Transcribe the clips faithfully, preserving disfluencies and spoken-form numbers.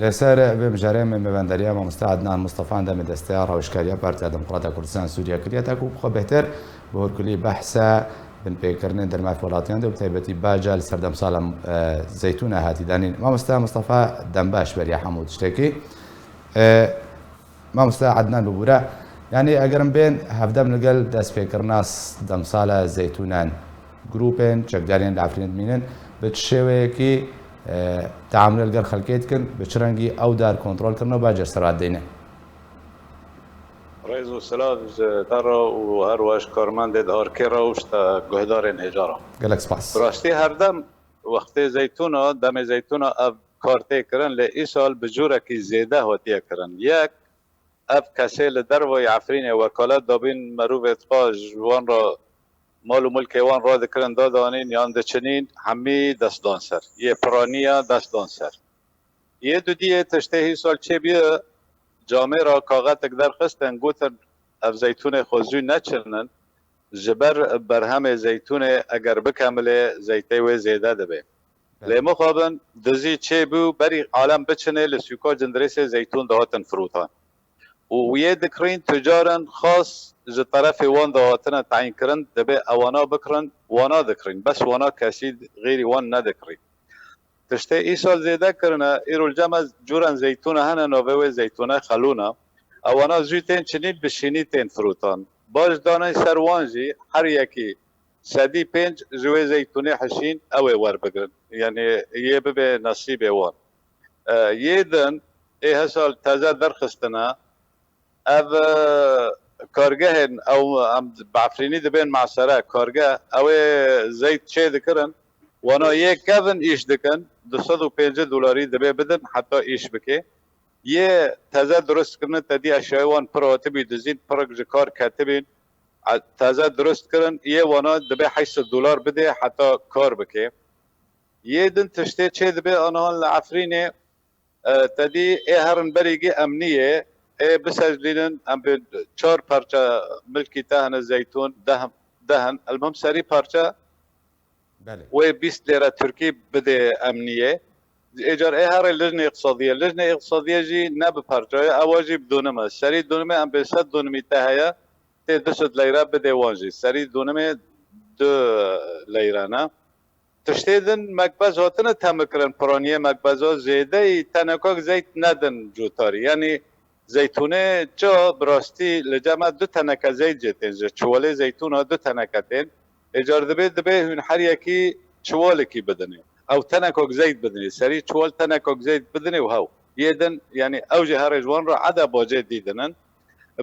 Li ser vê mijarê me mêvendariya mamoste Adnan Mustafan demê desteya rawişkariya Partiya Demokrata Kurdistan Sûriye kiriye, ta ku bi xwe bêhtir bi hûrkulî behsa binpêkirinên dermafê welatiyan de û bi taybetî baca li ser demsala, e, zeytûna hatî danîn. Mamoste Mustafa, dembaş beriya hemû tiştekî. E, Mamoste Adnan bibûre, yanî eger em bên hevdem li gel destpêkirina s-, demsala zeytûnan, grûpên çekdariyên li Efrînê dimînin, bi çi şêweyekî, e, teamulê li gel xelkê dikin, bi çi rengî ew dar kontrol kirin û bacer ser hat deyne? Rêz û silav ji te re û her weş karmendê diharkê re û ji te guhdarên hêja re. Gelek spas. Bi rastî herdem wextê zeytûna, demê zeytûna ev kar tê kirin, lê îsal bi cûrekî zêde hatiye kirin. Yek, ev kesê li dervayî Efrînê wekalet dabîn, merûvê dixwest ji wan re mal û milkê wan radikirin, dadanîn yan diçinîn, hemî destdan ser. Yê piraniya destdan ser. Yê dudiyê tiştê hîsal çêbûye, camêra kaxetek derxistin, gotin, ev zeytûnê xwe zû neçinin, ji ber berhemê zeytûnê eger bikemilê, zeytê wê zêde dibe. Belê. Lê mixabin dizî çêbû, berî alem biçinê li sûka Cindirêsê zeytûn dihatin firotan. Û wiyê dikrîn tucarin xas ji terefê wan de hatine tayîn kirin, dibê ewana bikirin, wana dikrîn. Bes wana kesî xêrî wan nedikrîn. Tiştê îsal zêde kirine, îro li cem me cûren zeytûna hene, navê wê zeytûna xelûn e. Ewana zû tên çinîn, bi şînî tên firotan. Baş danê ser wan jî her yekî sedî pênc ji wê zeytûnê hişîn, ew ê werbigirin. Yanî yê bibe nesîbê wan. E, yê din ê hesal teze derxistine. Ev, e, kargehên ew, em bi Efrînî dibên mesere, kargeh, ew ê zeyt çê dikirin. Wana yê kevin îş dikin, du sed û pêncî dolarî dibê bidin heta îş bike. Yê teze durust kirine, te dî eşyayê wan pir hatibî dizîn, pirik ji kar ketibîn. E, teze durust kirin, yê wana dibê heşt sed dolar bidê heta kar bike. Yê din tiştê çê dibe anihan li Efrînê, e, te dî ê herin berî gî emniyê, ê biseclînin, em bê çar parça milkî te hene zeytûn, deh, deh in. Elmuhim serî parça Belê. Wê bîst lêre Tirkî bidê emniyê. Ê car ê herê lijnê iqtisadiyê. Lijnê iqtisadiyê jî ne bi parçaye, ewa jî bi dûnim e. Serî dûnimê em bê sed dûnimî te heye, tê du sed leyre bidê wan jî. Serî dûnimê du leyre ne. Tiştê din mekbez hatine temikirin, piraniyê mekbeza zêdeyî tenekok zeyt nedin cutarî. Yanî zeytûnê ça bi rastî li cem me du teneke zeyt jê tên, ji çiwalê zeytûna du teneke tên. Ê car dibê, dibê hûn her yekî çiwalekî bidinê. Ew tenekok zeyt bidinê. Serî çiwal tenekok zeyt bidinê û hew. Yê din, yanî ew jî herê ji wan re ede bacê dî dinin.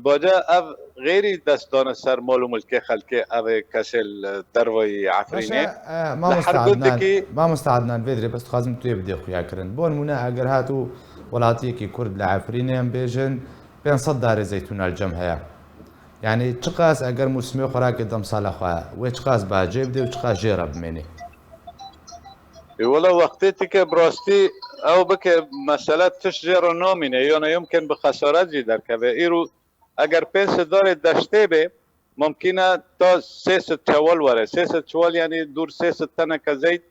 Baca ev xêrî dest dane ser mal û milkê xelkê, ev ê kesê li dervayî Efrînê. Baş e, e, Li mamoste her Adnan, gundekî mamoste Adnan, vê dirê bes dixwazim tu yê bidê xuya kirin. Bo nimûne, eger hat û welatiyekî Kurd li Efrînê, em bêjin, pênc sed darê zeytûna li cem heye. Yanî çiqas eger mûsimê xwerakê demsala xwe, wê çiqas bacê bidê û çiqas jê re bimênê? Ê, wela wextê tike bi rastî ew bike, mesele tişt jê re namîne, yana yumkin bi xesaret jî derkeve. Îro eger pênc sed darê deştê bê, mumkîn e ta sê sed çewal were. Sê sed çewal, yanî dûr sê sed teneke zeyt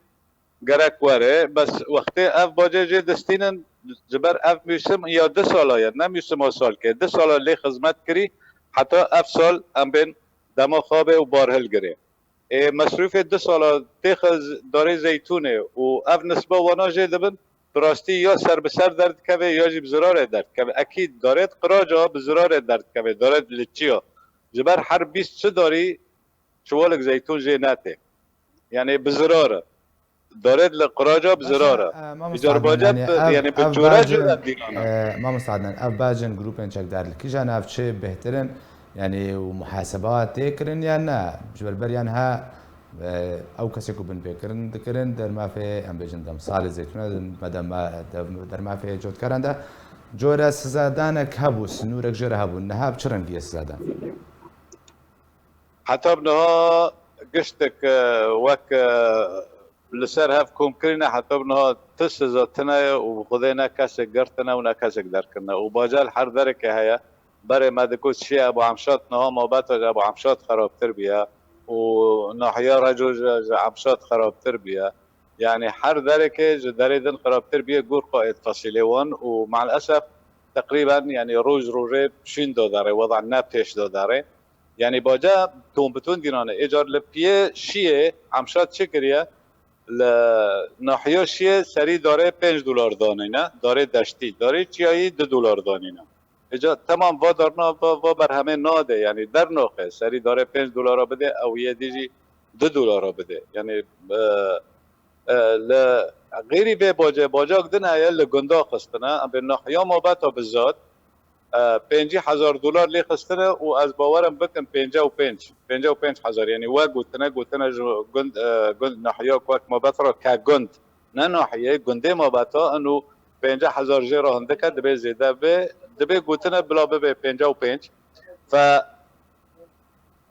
gerek were. Bes wextê ev bacê jê distînin, ji ber ev mûsim ya du sala ye, ne mûsima salkê. Du sala lê xizmet kirî, heta ev sal em bên dema xabê û bar hilgirê. Ê, mesrûfê du sala têxe z-, darê zeytûnê û ev nisba wana jê dibin, bi rastî ya ser bi ser derdikeve ya jî bi zirarê derdikeve. Ekîd darê di qiraca bi zirarê derdikeve, darê di liçiya. Ji ber her bîst çi darî çiwalek zeytûn jê netê. Yanî bi zirar e. Darê li qiraca bi zirar e. Baş e, e, mamoste Adnan, yanî ev, yanî bi ev cûre bacin, cûre dînan e. E, mamoste Adnan, ev bacin grûpên çekdar li kîjan navçê bêhtir in? Yanî û muhaseba tê kirin yan ne? Ji ber beriya niha, e, ew kesê ku binpêkirin dikirin, dermafê, em bêjin demsalê zeytûna, me dem-, dem-, dermafê cotkaran de, cora sizadanek hebû, sinûrek jê re hebû. Niha bi çi rengî ye sizadan? Heta bi niha giştek, e, wek, e, li ser hev kom kirîne, heta bi niha ti siza tune ye û bi Xwedê ne kesek girtine û ne kesek derkirine. Û baca li her derekê heye. Berê me digot şiyê Ebu Emşat, niha mabeta ji Ebu Emşat xerabtir bûye û nahiya Reco ji, ji Emşat xerabtir bûye. Yani her dereke ji derê din xirabtir bûye gor qaîd fasîlê wan û me'l esef teqrîben yani roj rojê şûn dodare, weda ne pêş dodare. Yani baca ton bi ton dînane. Êcar li piyê şiyê Emşad çi kiriye? Li nahiya şiyê serî darê pênc dolar danîne, darê deştî, darê çiyayî du dolar danîne. Îca temam va darna va, va berhemê nade, yani dernoxe, serî darê pênc dolara bide, ew yê dî jî du dolara bide. Yani e, e, li xêrî vê bacê, bacak din heye li gunda xistine, em bê nahiya mabeta bizat, e, pêncî hezar dolar lê xistine û ez bawerim bikim pêncî û pênc, pêncî û pênc hezar, yani we gotine, gotine ji gund, e, gund nahiya ku wek mabet re ke gund, ne nahiyê, gundê mabeta, inu pêncî hezar jê re hindike, dibê zêde be, dibê gotine bila bibe pêncî û pênc. Fe,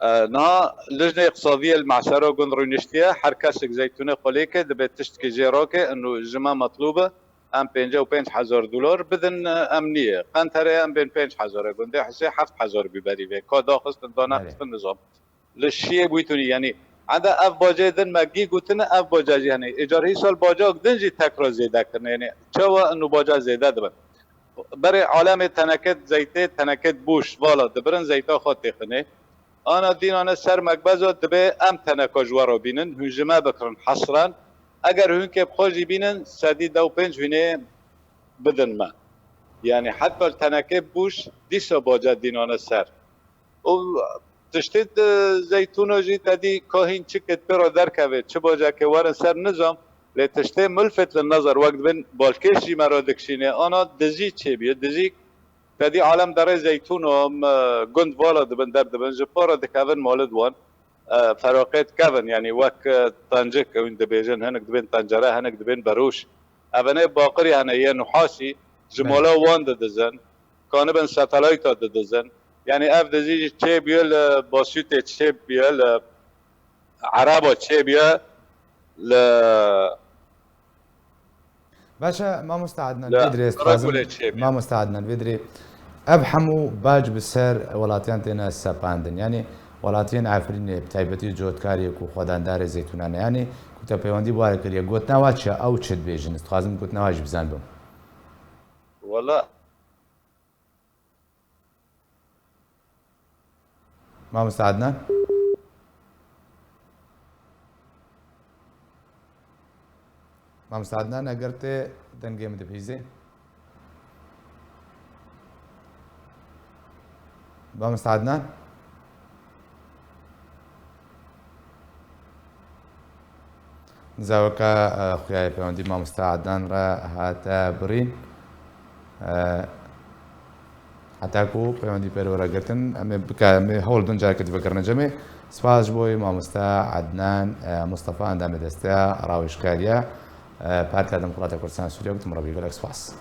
e, niha Lijnê Îqtisadiyê li Mesera gund rûniştiye, her kesek zeytûnê xwe lê ke, dibê tiştkî jê rake, inu ji me metlûb e, em pêncî û pênc hezar dolar bidin, e, em niyê. Qenterê em bên pênc hezar e, gundê Husê heft hezar bî berî vê. Ka daxistin, da Belê. Nexistin nizam. Li şiyê bûytûnî, yani, enda ev bacê din me gî gotine, ev baca jî hene. Îcar hîsal bacak din jî tekrar zêde kirine. Yani, çawa inu baca zêde dibin? Berê alemê teneket zeytê, teneket boş, vala dibirin, zeyta xwe têxine. Ana dînane ser mekbeza dibe em teneka ji we re bînin, hûn ji me bikirin hesran. Eger hûn kê bi xwe jî bînin, sedî dew pênc hûnê bidin me. Yani, heta tenekê boş dîsa baca dînane ser. Û tiştê di zeytûna jî te dî ka hîn çi ket pê re derkeve, çi baceke werin ser nizam, lê tiştê milfet li nezar wek dibên balkêş jî me re dikişîne, ana dizî çêbûye, dizî te dî alem derê zeytûna, em, gund vala dibin, derdibin, ji pa re dikevin malê di wan, e, feraqê dikevin, yanî wek, e, tencik, hûn dibêjin, hinek dibên tencere, hinek dibên beroş. Evene baqirî hene yê nuhasî, ji Belê. Mala wan didizin. Kanibin satelayta didizin. Yani ev dizî jî çêbûye li Basûtê, çêbûye li Ereba, çêbûye li Baş e, mamosta Adnan, li vê dirê ez dixwazim, Karakolê çêbûye. Mamosta Adnan, vê dirê ev hemû bac bi ser welatiyan têne sepandin. Yani welatiyên Efrînê, bi taybetî cotkariyê ku xwedandarê zeytûnan e. Yani ku te peywendî bi wan kiriye, gotina wa çi ye? Ew çi dibêjin? Ez dixwazim gotina wa jî bizanibim. Wala, Mamosta Adnan? Mamosta Adnan, eger tê dengê min dibihîzê. Mamosta Adnan? Nizaweka, e, xuya ye pêwendî mamosta Adnan re hate birîn. E, heta ku pêwendî pê re were girtin, em ê bika-, em ê hewl bidin careke dî vegerine cemê. Spas ji bo wê mamosta Adnan, e, Mustafa, endamê desteya rawêjkariya, e, Partiya Demokrata Kurdistan Sûriye, gotim re bî gelek spas.